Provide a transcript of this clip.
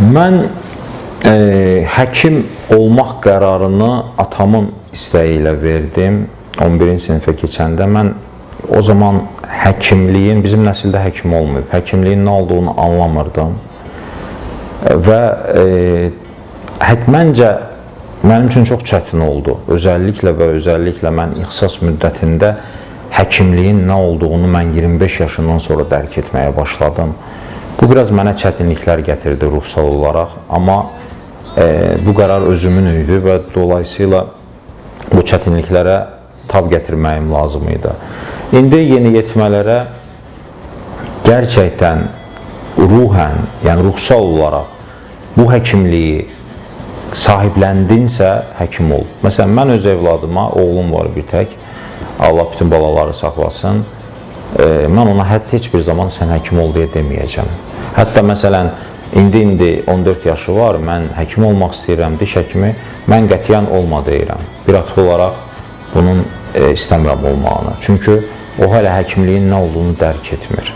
Mən həkim olmaq qərarını atamın istəyi ilə verdim. 11-ci sinifə keçəndə mən o zaman həkimliyin, bizim nəsildə həkim olmayıb, həkimliyin nə olduğunu anlamırdım. Və məncə mənim üçün çox çətin oldu. Özəlliklə mən ixtisas müddətində həkimliyin nə olduğunu mən 25 yaşından sonra dərk etməyə başladım. Bu biraz mənə çətinliklər gətirdi ruhsal olaraq, amma bu qərar özümün idi və dolayısıyla bu çətinliklərə tab gətirməyim lazım idi. İndi yeniyetmələrə gerçəkdən ruhən, yəni ruhsal olaraq bu həkimliyi sahibləndinsə həkim ol. Məsələn, mən öz evladıma, oğlum var bir tək, Allah bütün balaları saxlasın, mən ona hətta heç bir zaman sən həkim ol deyə deməyəcəm. Hətta məsələn, indi 14 yaşı var, mən həkim olmaq istəyirəm, diş həkimi, mən qətiyyən olma deyirəm. Bir ata olaraq bunun istəmirəm olmağını. Çünki o hələ həkimliyin nə olduğunu dərk etmir.